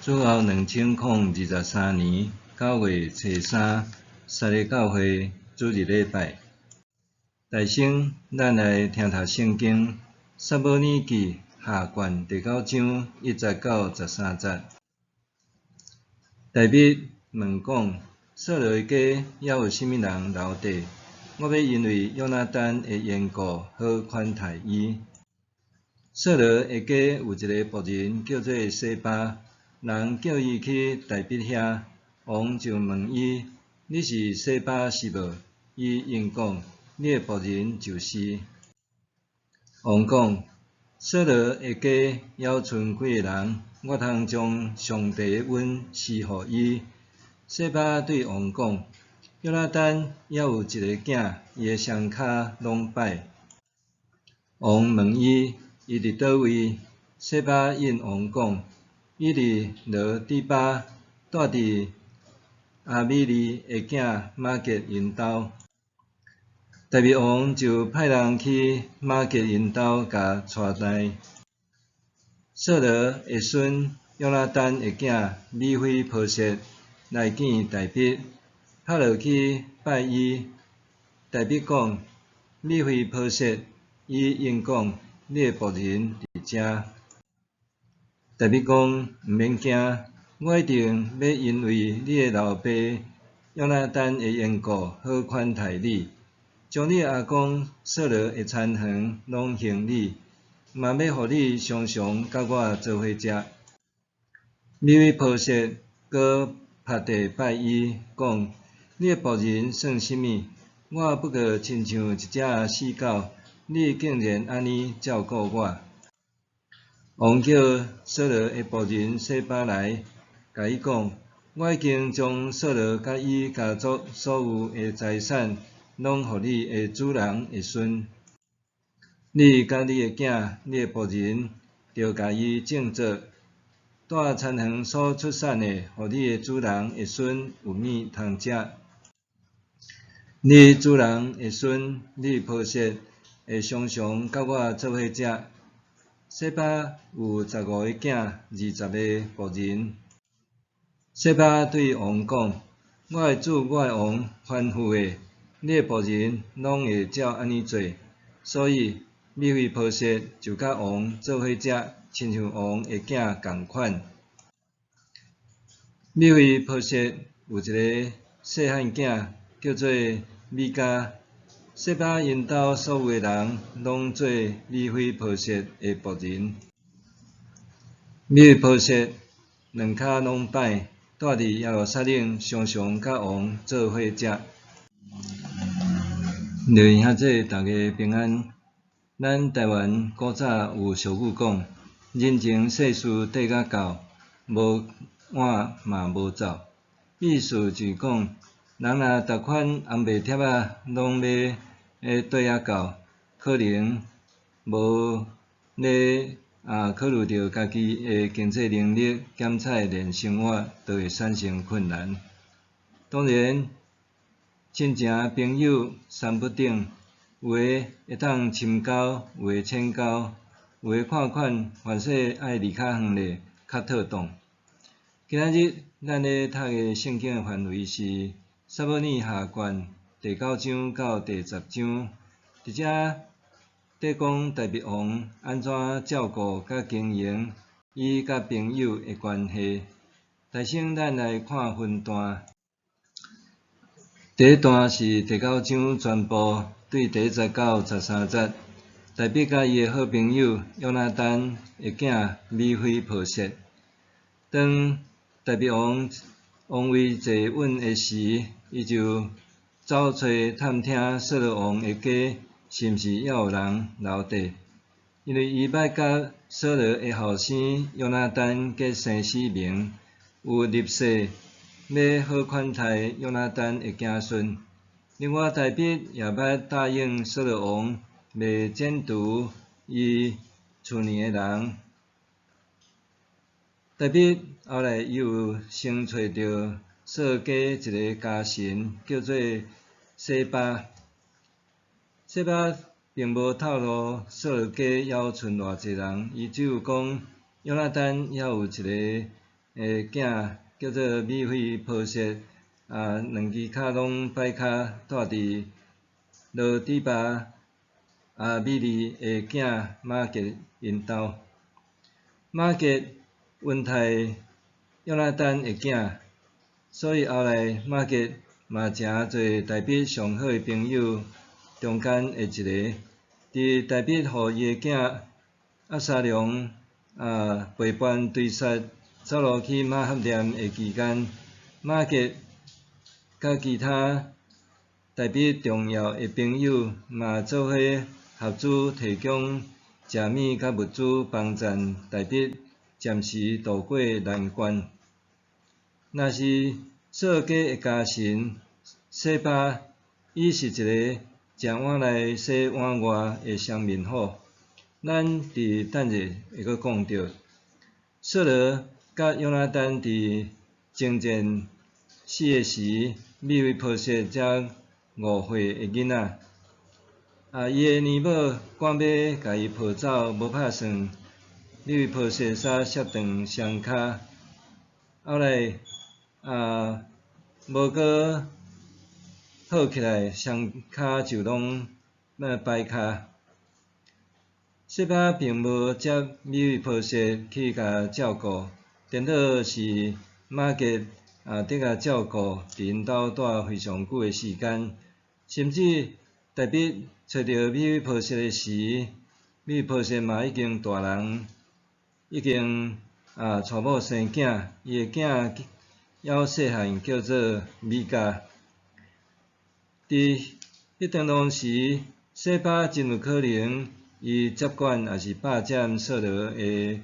主後2023年9月初3，三个教會主日禮拜。大先，咱來聽讀聖經，撒母耳記下卷第九章1節到13節。大衛問講：掃羅的家猶有啥物人留低？我欲因為約拿單的緣故，好款待伊。掃羅的家有一个僕人叫做洗巴，人叫伊去大衛遐，王就問伊：你是洗巴是無？伊應講：你的僕人就是。王講：掃羅的家猶賰幾个人，我通將上帝的恩施予伊？洗巴對王講：約拿單猶有一个囝，伊的雙跤攏䆀。王問伊：伊佇佗位？洗巴應王講：伊佇羅底巴，蹛佇亞米利的囝瑪結𪜶兜。大衛王就派人去瑪結𪜶兜共帶來。掃羅的孫約拿單的囝米非波設來見大衛，拍落去拜伊。大衛講：米非波設，伊應講：你的僕人佇遮。大衛講：毋免驚，我一定欲因為你的老爸約拿單的緣故，好款待你，將你阿公掃羅的田園攏還你，嘛欲予你常常佮我做伙食。米非波設閣伏地拜伊，講：你的僕人算啥物？我不過親像一隻死狗，你竟然按呢照顧我。王叫掃羅的僕人洗巴來，共伊講：我已經將掃羅佮伊家族所有的財產，攏予你的主人的孫。你佮你的囝、你的僕人，著共伊種作，蹛田園所出產的，予你的主人的孫有物通食。你主人的孫米非波設會常常佮我做伙食。洗巴有15個囝，20個僕人。洗巴對王講：我的主，我的王吩咐的，你的僕人攏會照按呢做。所以米非波設就佮王做伙食，親像王的囝仝款。米非波設有一个細漢囝，叫做米迦。洗巴𪜶兜所有的人，攏做米非波設的僕人。米非波設兩跤攏䆀，蹛佇耶路撒冷，常常佮王做伙食。各位兄弟，大家平安。咱台灣古早有俗語講：人情世事綴甲到，無碗嘛無灶。意思就是講，人若逐款紅白帖仔攏欲綴仔到，可能無咧考慮著家己的經濟能力，兼且連生活都會產生困難。當然，親情朋友三不等，有的會當深交，有的淺交，有的看款，凡勢愛離較遠咧，較妥當。今仔日咱咧讀的聖經的範圍是撒母耳下卷第九章到第10章，佇遮咧講大衛王按怎照顧佮經營伊佮朋友的關係。首先，咱來看分段。第一段是第九章全部，對第1節到13節，大衛佮伊的好朋友約拿單的囝米非波設。當大衛王王位坐穩的時，伊就走揣探聽掃羅王的家是毋是猶有人留低，因為伊捌佮掃羅的後生約拿單結生死盟，有立誓欲好款待約拿單的子孫。另外，大衛也捌答應掃羅王，袂剪除伊厝內的人。大衛後來伊有先揣著掃羅家一個家臣，叫做洗巴。洗巴並無透露掃羅家猶賰偌濟人，伊只有講約拿單猶有一个的囝叫做米非波設，兩支跤攏擺跤，蹛佇羅底巴亞米利的囝瑪結𪜶兜。瑪結恩待約拿單的囝，所以後來瑪結嘛成做大衛上好的朋友中間的一个。佇大衛予伊的囝押沙龍背叛追殺走路去瑪哈念的期間，瑪結佮其他大衛重要的朋友嘛做伙合資提供食物佮物資，幫贊大衛暫時渡過難關。若是掃羅家的家臣洗巴，伊是一个食碗內洗碗外的雙面虎。咱佇等下會閣講著。掃羅佮約拿單佇征戰死的時，米非波設才5歲的囡仔。伊的娘母趕欲共伊抱走，無拍算，米非波設煞摔斷雙跤。後來無閣好起來，雙跤就攏掰跤。洗巴並無接米非波設去共照顧，顛倒是瑪結佇共照顧，佇𪜶兜蹛非常久的時間，甚至大衛揣著米非波設的時，米非波設嘛已經大人，已經娶某生囝，伊的囝猶細漢，叫做米迦。佇彼當當時，洗巴真有可能伊接管抑是霸佔掃羅的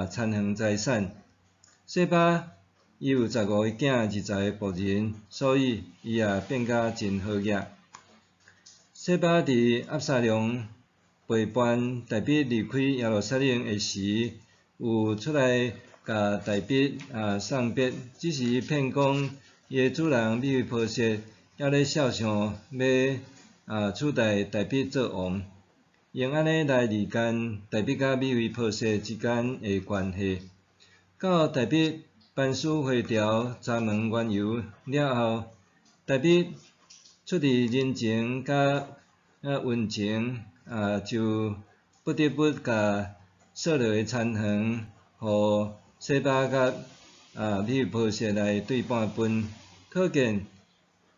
田園財產。洗巴伊有15個囝，20個僕人，所以伊也變甲真好額。洗巴佇押沙龍背叛大衛離開耶路撒冷的時，有出來共大衛送別，只是伊騙講伊的主人米非波設猶咧肖想欲取代大衛做王，用按呢來離間大衛佮米非波設之間的關係。到大衛班師回朝查問緣由了後，大衛出於人情佮溫情，就不得不共掃羅的田園，予洗巴佮米非波設來對半分。可見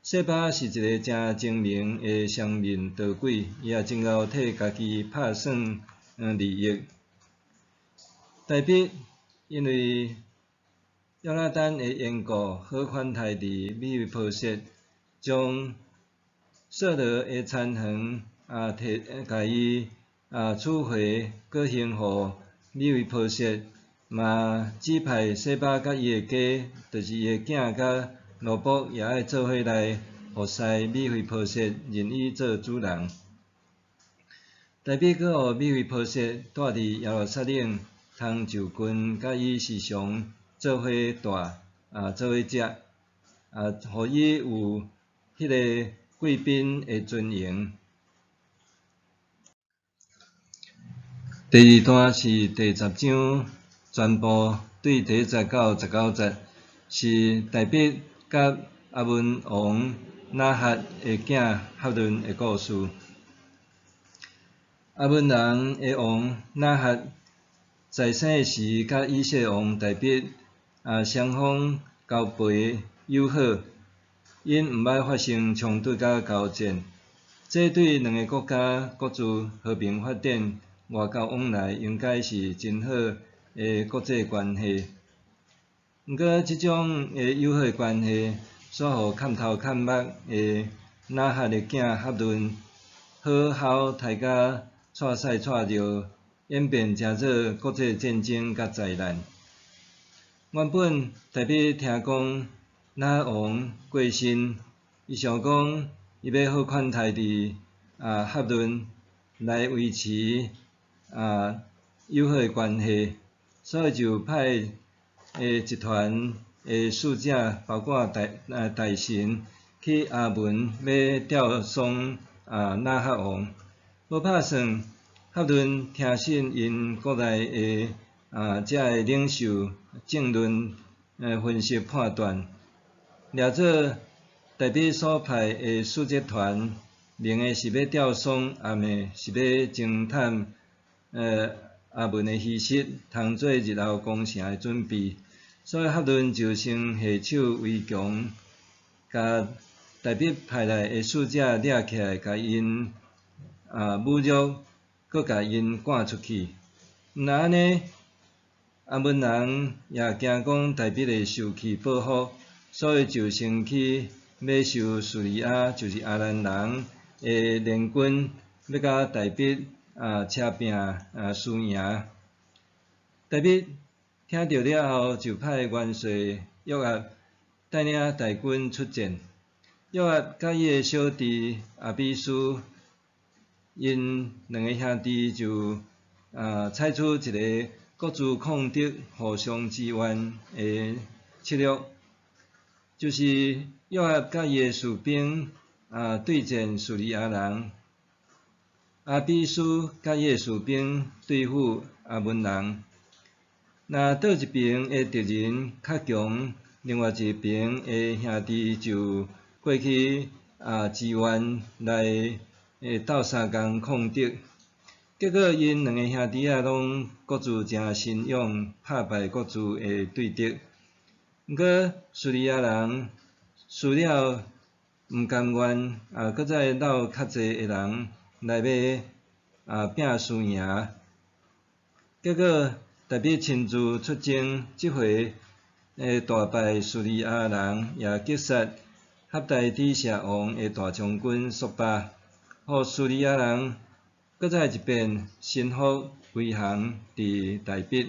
洗巴是一个誠精明的雙面刀鬼，伊也真𠢕替家己拍算利益。大衛因為約拿單的緣故，好款待佇米非波設，將掃羅的田園提共伊取回，閣還予米非波設，嘛指派洗巴佮伊的家，就是伊的囝佮奴僕，也愛做伙來服侍米非波設，認伊做主人。大衛閣予米非波設蹛佇耶路撒冷，通就近佮伊時常做伙蹛，做伙食，予伊有彼个貴賓的尊榮。第二段是第10章全部對第1節到19節，是大衛佮亞捫王拿轄的囝哈嫩的故事。亞捫人的王拿轄在生的時，佮以色列王大衛雙方交陪友好，𪜶毋捌發生衝突佮交戰。這對兩个國家各自和平發展、外交往來，應該是真好的國際關係。毋過，這種的友好關係，煞予崁頭崁目的拿轄的囝哈嫩，好好刣甲掣屎掣尿，演變成做國際戰爭佮災難。原本大衛聽講拿轄王過身，伊想講伊欲好款待佇哈嫩來維持友好的關係，所以就派的一團的使者，包括大臣去亞捫欲吊喪拿轄王。無拍算，哈嫩聽信𪜶國內的遮的領袖爭論、分析判斷，掠做大衛所派的使節團，明的是欲吊喪，暗的是欲偵探亞捫的虛實，通做日後攻城的準備。所以哈嫩就先下手為強，共大衛派來的使者掠起來，共𪜶侮辱，閣共𪜶趕出去。毋但按呢，亞捫人也驚講大衛會受氣報復，所以就先去買收敘利亞，就是亞蘭人的聯軍，欲共大衛車拚輸贏。大衛聽著了後，就派元帥約押帶領大軍出戰。約押佮伊的小弟亞比書，𪜶兩个兄弟就採取一个各自抗敵、互相支援的策略，就是約押佮伊的士兵對戰敘利亞人，亞比書佮伊的士兵對付亞捫人。若佗一爿的敵人較強，另外一爿的兄弟就過去支援來鬥相共抗敵。結果𪜶兩个兄弟仔攏各自誠神勇，拍敗各自的對敵。毋過敘利亞人輸了毋甘願，閣再摎較濟的人來欲拚輸贏。結果大衛親自出征，這回大敗敘利亞人，也擊殺合大底謝王的大將軍朔巴，予敘利亞人閣再一遍臣服歸降佇大衛。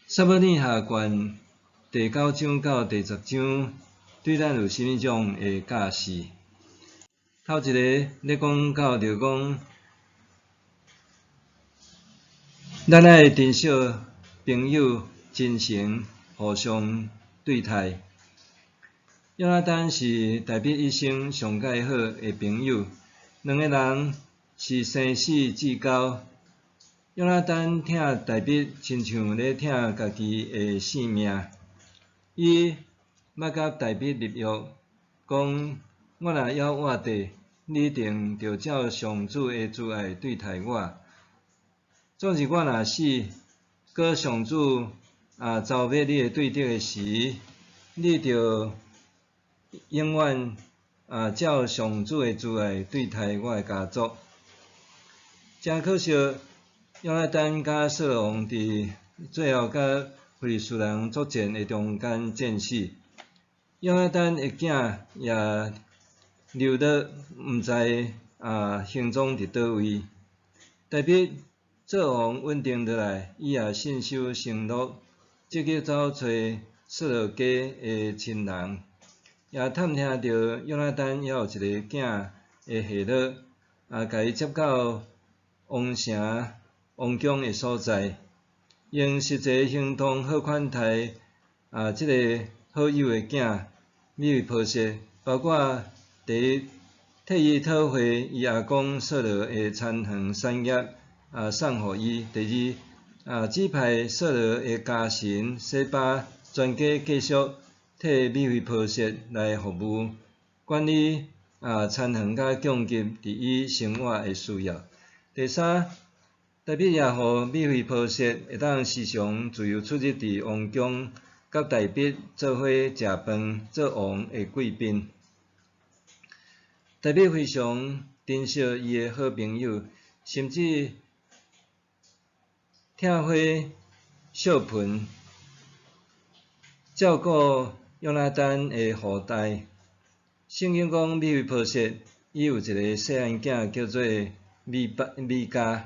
撒母耳下卷第九章到第十章，對咱有啥物種的教示？頭一个咧講到著講，咱愛珍惜朋友真誠，互相對待。約拿單是大衛一生上蓋好的朋友，兩个人是生死至交。約拿單疼大衛，親像咧疼家己的性命。伊捌佮大衛立約，講我若猶活著，你一定著照上主的慈愛對待我。總是我若死，閣上主剿滅你的對敵的時，你著永遠照上主的慈愛對待我的家族。誠可惜，約拿單佮掃羅王佇最後佮非利士人作戰的中間戰死。約拿單的囝也流落，毋知行蹤佇佗位。大衛做王穩定落來，伊也信守承諾，積極走揣掃羅家的親人，也探聽著約拿單猶有一个囝的下落，共伊接到王城、王宮的所在，用實際行動好款待這个好友的囝米非波設，包括第一，替伊討回伊阿公掃羅的田園產業，送予伊；第二，指派掃羅的家臣洗巴全家繼續替米非波設來服務，管理田園佮供給佇伊生活的需要。第三，大衛也予米非波設會當時常自由出入佇王宮，佮大衛做伙食飯，做王的貴賓。大衛非常珍惜伊的好朋友，甚至疼火惜盆，照顧約拿單的後代。聖經講米非波設伊有一个細漢囝叫做米巴米迦。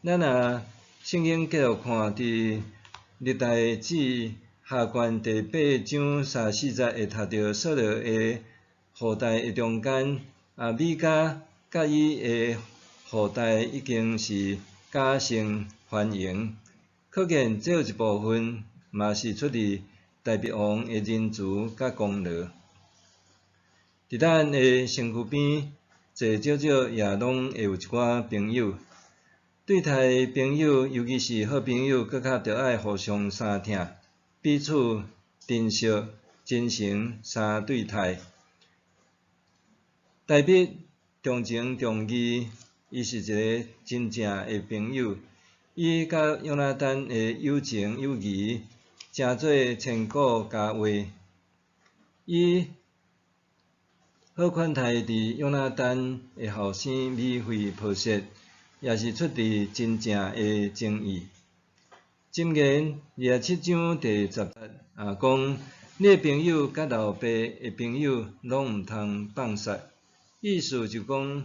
咱若聖經繼續看，佇歷代志下卷第八章三四節，會讀著掃羅的後代的中間，米迦佮伊的後代已經是家姓繁榮，可見這有一部分嘛是出自大衛王的仁慈佮功勞。佇咱的身軀邊，濟少少也攏會有一寡朋友。對待朋友，尤其是好朋友，閣較著愛互相相疼，彼此珍惜、真誠相對待。大衛重情重義，伊是一个真正的朋友。伊佮約拿單的友情友誼，成做千古佳話。伊好款待佇約拿單的後生米非波設，也是出自真正的情意。箴言27章第10節啊，講你的朋友佮老爸的朋友攏毋通放殺。意思就講，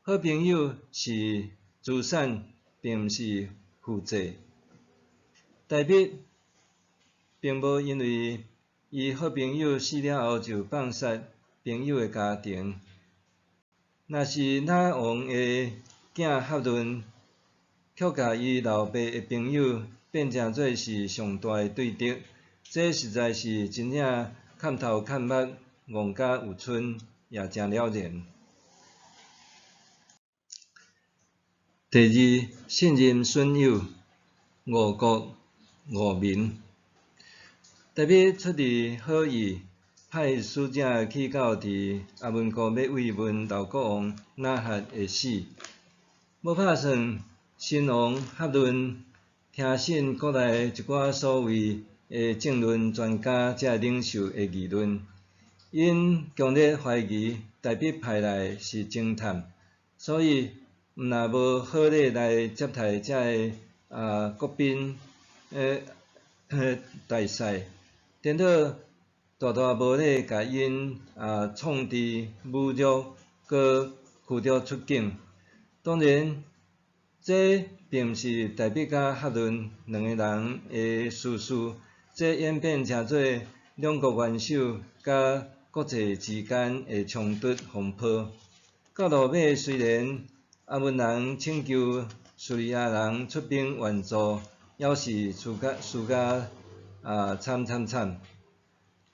好朋友是資產，並毋是負債。大衛並無因為伊好朋友死了後就放殺朋友的家庭。若是那王的囝哈嫩，卻共伊老爸的朋友變成做是上大的對敵，這實在是真正砍頭砍目，戇甲有賰，也誠了然。第二，信任損友，誤國誤民。大衛出自好意，派使者去到佇亞捫國欲慰問老國王拿轄的死。無拍算，新王哈嫩聽信國內一寡所謂的政論專家這領袖的議論，𪜶強烈懷疑大衛派來是偵探，所以毋但無好禮來接待這个國賓大使，顛倒大大無禮，共𪜶創治侮辱，閣驅逐出境。當然，這並毋是大衛佮哈嫩兩个人的私事，這演變成做兩國元首佮國際之間的衝突風波。到落尾，雖然亞捫人請求敘利亞人出兵援助，猶是輸甲輸甲慘慘慘。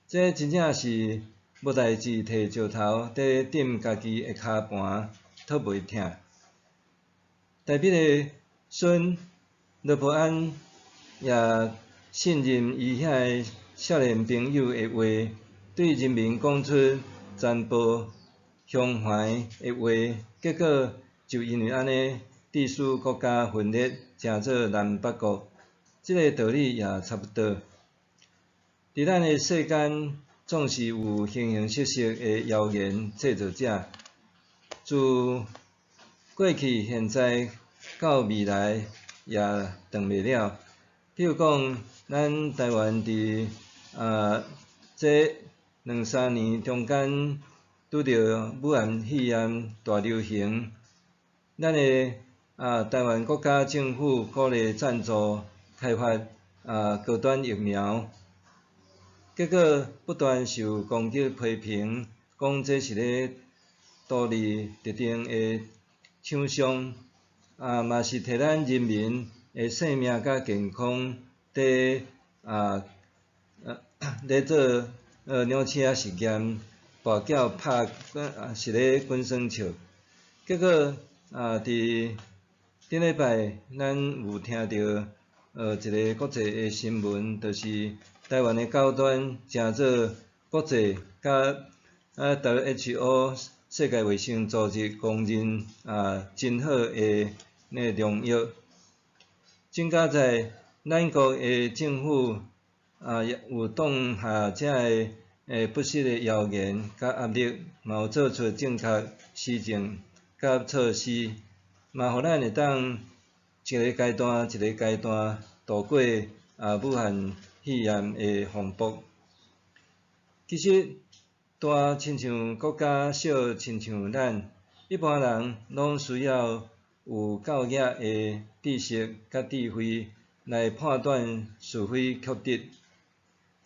這真正是無代誌，提石頭佇釘家己的跤盤，討袂疼。大衛的孫羅波安也信任伊遐个少年朋友的話，對人民講出殘暴凶橫的話，結果就因為按呢，致使國家分裂，成做南北國。這个道理也差不多。佇咱的世間，總是有形形色色的謠言製造者，自過去、現在到未來也斷袂了。比如講，咱台灣佇這兩三年中間，拄著武漢肺炎大流行，咱的台灣國家政府鼓勵贊助開發高端疫苗，結果不斷受攻擊批評，講這是咧圖利特定的廠商，嘛是提咱人民的性命佮健康佇咧做鳥鼠仔實驗，跋筊拍是咧滾耍笑。結果佇頂禮拜，咱有聽著一个國際的新聞，就是台灣的高端成做國際佮WHO 世界衛生組織公認真好的那良藥。真佳哉咱國的政府也有擋下這个不實的謠言佮壓力，嘛有做出正確施政佮措施，嘛予咱會當一个階段一个階段度過武漢肺炎的風暴。其實大親像國家，小親像咱，一般人攏需要有夠額的知識佮智慧來判斷是非曲直，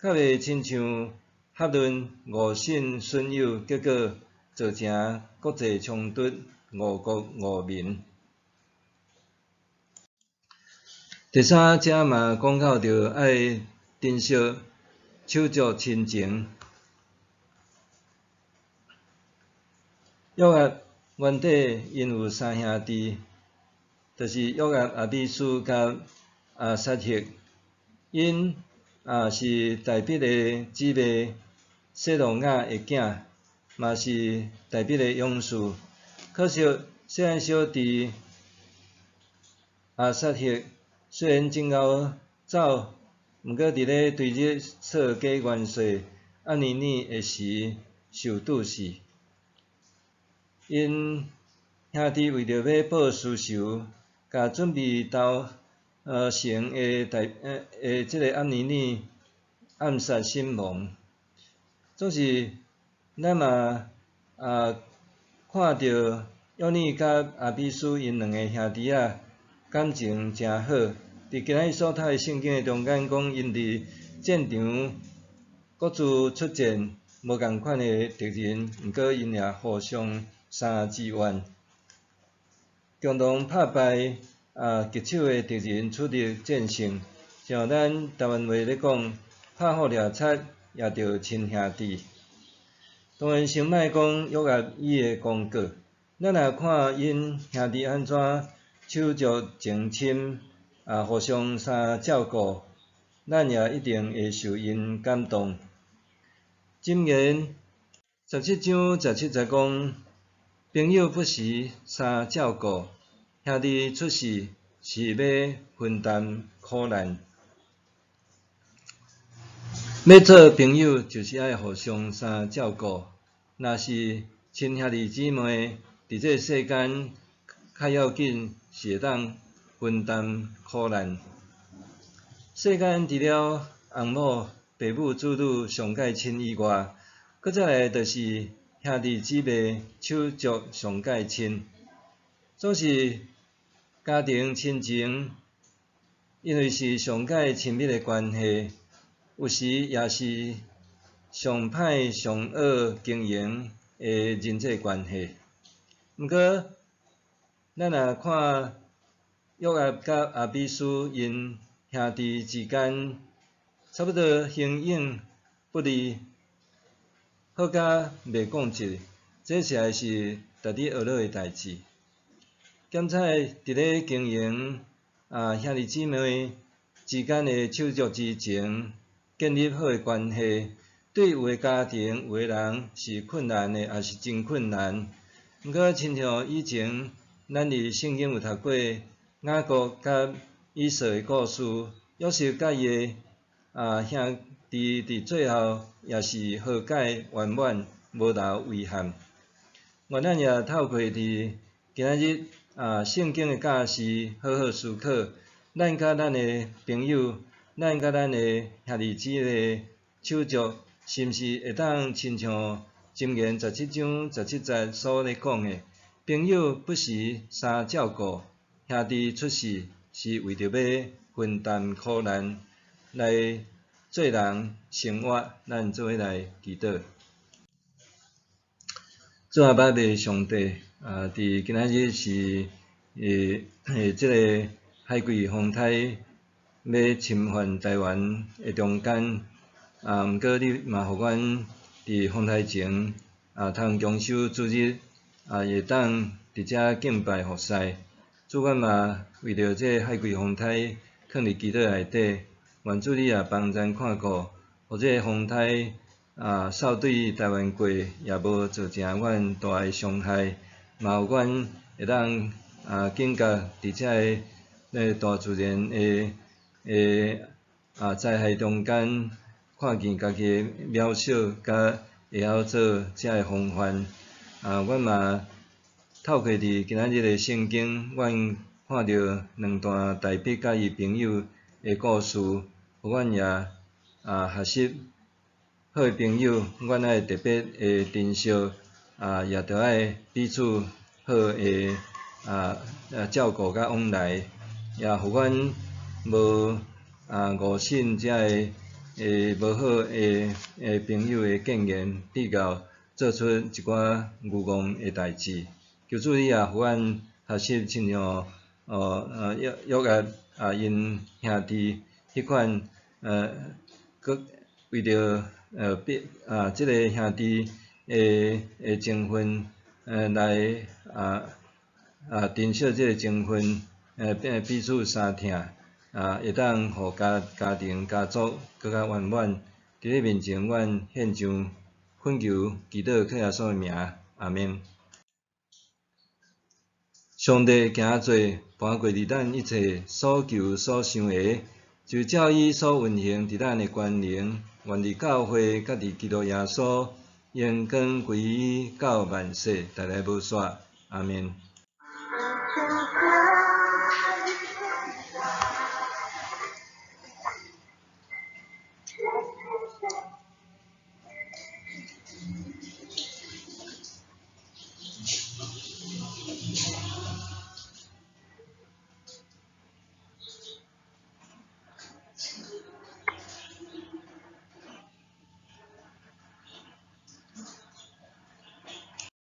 較袂親像哈嫩誤信損友，結果造成國際衝突，誤國誤民。第三，這嘛講到著愛珍惜手足親情。約押原底𪜶有三兄弟，就是約押亞比書佮亞撒黑，𪜶是大衛的姊妹洗魯雅的囝，嘛是大衛的勇士。可惜細漢小弟亞撒黑雖然真𠢕走，毋過佇咧對日做假元帥暗尼爾的時受毒死。𪜶兄弟為著欲報私仇，共準備投降的大的這个暗尼爾暗殺身亡。總是咱嘛看著約爾佮亞比書𪜶兩个兄弟仔感情誠好。佇今仔日所讀的聖經的中間講，𪜶佇戰場各自出戰，無仝款的敵人，毋過𪜶也互相相支援，共同拍敗棘手的敵人，取得戰勝。像咱台灣話咧講，拍虎掠賊也著親兄弟。當然，先莫講約押伊的功過，咱若看𪜶兄弟按怎手足情深，互相相照顧，咱也一定會受𪜶感動。箴言17章17節講，朋友不時相照顧，兄弟出世是欲分擔苦難。欲做朋友，就是愛互相相照顧。若是親兄弟姊妹，佇這个世間較要緊是會當分擔苦難。世間除了翁某、爸母、子女上蓋親以外，閣再來就是兄弟姊妹手足上蓋親。總是家庭親情，因為是上蓋親密的關係，有時也是上歹上惡經營的人際關係。毋過，咱若看約押佮亞比書𪜶兄弟之間，差不多形影不離，好甲袂講一，這實在是值得學樂的代誌。檢採佇咧經營兄弟姊妹之間的手足之情，建立好的關係，對有的家庭、有的人是困難的，也是真困難。毋過，親像以前咱佇聖經有讀過雅各佮以掃的故事，約瑟佮伊的兄弟佇最後也是和解圓滿，無留遺憾。願咱也透過佇今仔日聖經的教示，好好思考，咱佮咱的朋友，咱佮咱的兄弟姊妹手足，是毋是會當親像箴言十七章十七節所咧講的，朋友不時相照顧，兄弟出世是為著欲分擔苦難來做人生活，咱做伙來祈禱。主阿爸的上帝，佇今仔日是這个海葵風颱欲侵犯台灣的中間，毋過你嘛予阮佇風颱前通共守主日，會當佇遮敬拜服侍。主，阮嘛為著這个海葵風颱囥佇祈禱內底，願主你也幫咱看顧，予這个風颱掃對台灣過，也無造成阮大的傷害，嘛予阮會當警覺佇遮个大自然的災害中間，看見家己的渺小，佮會曉做遮个防範。阮嘛透過佇今仔日的聖經，阮看著兩段大衛佮伊朋友的故事，予阮也學習好的朋友，阮愛特別的珍惜，也著愛彼此好的照顧佮往來，也予阮無誤信遮个無好的朋友的建言，比較做出一寡愚戇的代誌。求主你也予阮學習親像約押𪜶兄弟彼款，閣為著彼這个兄弟的情分來珍惜這个情分，彼此相疼，會當予家庭家族閣較圓滿。佇你面前，阮獻上懇求祈禱，靠耶穌的名，阿們。上帝行做搬過佇咱一切所求所想的，就照伊所運行佇咱的權能，願佇教會佮佇基督耶穌，榮光歸於到萬世，代代無煞。阿們。